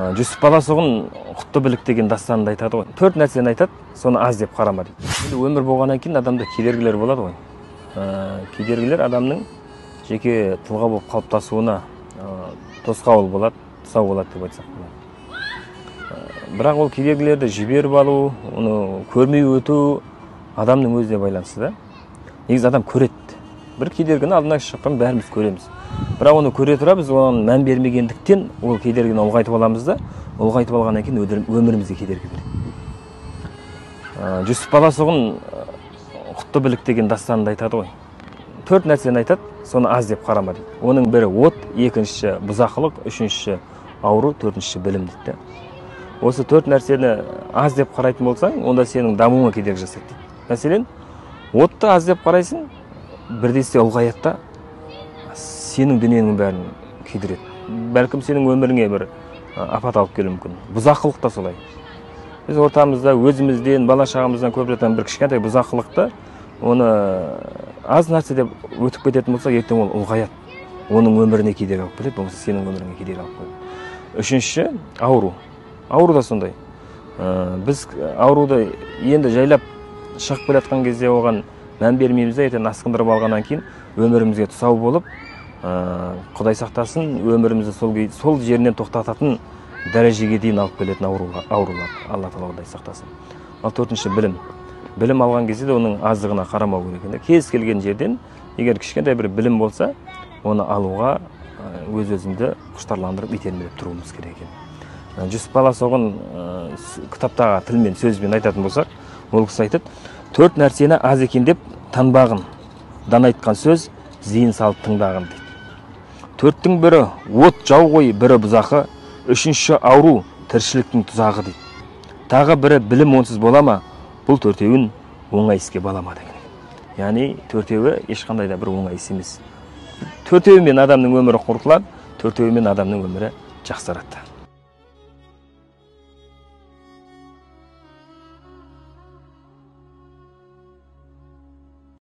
Жүсіп Баласағұн «Құтты білік» деген дастанында айтады ғой. Төрт нәрсені айтады, соны аз деп қарама дейді. Енді өмір болғаннан кейін адамда кедергілер болады ғой. Кедергілер адамның жеке тұлға болып қалыптасуына тосқауыл болады, тұсау болады деп айтсақ болады. Бірақ ол кедергілерді жіберіп алу, оны көрмей өту адамның өзіне байланысты да. Негізі адам көреді. Бір кедергіні алдына шыққан бәріміз көреміз. Бірақ оны көре тұра біз оған мән бермегендіктен ол кедергіні ұлғайтып аламыз да, ұлғайтып алғаннан кейін өмірімізге кедергі береді. Жүсіп Баласағұн «Құтты білік» деген дастанында айтады ғой. Төрт нәрсені айтады, соны аз деп қарама дейді. Оның бірі от, екіншісі бұзақылық, үшіншісі ауру, төртіншісі білім дейді. Осы төрт нәрсені аз деп қарайтын болсаң, онда сенің дамуыңа кедергі жасайды дейді. Мәселен, отты аз деп қарайсың, бірдесе ұлғаяды да сенің дүниенің бәрін күйдіреді. Бәлкім сенің өміріңе бір апат алып келуі мүмкін. Бұзақылық та солай. Біз ортамызда өзімізден, бала шағамыздан көріп жатқан бір кішкентай бұзақылықты, оны аз нәрсе деп өтіп кететін болсақ, ертең ол ұлғаяды. Оның өміріне кедергі алып келеді, болмаса сенің өміріңе кедергі алып келеді. Үшіншісі ауру. Ауру да сондай. Біз ауруды енді жайлап шығып келе жатқан кезде оған мән бермейміз де, ертең асқындырып алғаннан кейін өмірімізге тұсау болып, Құдай сақтасын, өмірімізді сол жерінен тоқтататын дәрежеге дейін алып келетін аурулар. Алла тағала Құдай сақтасын. Ал төртінші білім. Білім алған кезде де оның аздығына қарамау керек екен. Кез келген жерден егер кішкентай бір білім болса, оны алуға өз өзімді құштарландырып итермелеп тұруымыз керек екен. Жүсіп Баласағұн кітаптағы тілмен, сөзбен айтатын болсақ, ол кісі айтады: төрт нәрсені аз екен деп танбағын, дана айтқан сөз зейін салып тыңдағын дейді. Төрттің бірі от жау ғой, бірі бұзақы, үшінші ауру тіршіліктің тұзағы дейді. Тағы бірі білім онсыз бола ма, бұл төртеуін оңай іске балама деген. Яғни төртеуі ешқандай да бір оңай іс емес. Төртеуімен адамның өмірі құртылады, төртеуімен адамның өмірі жақсарады.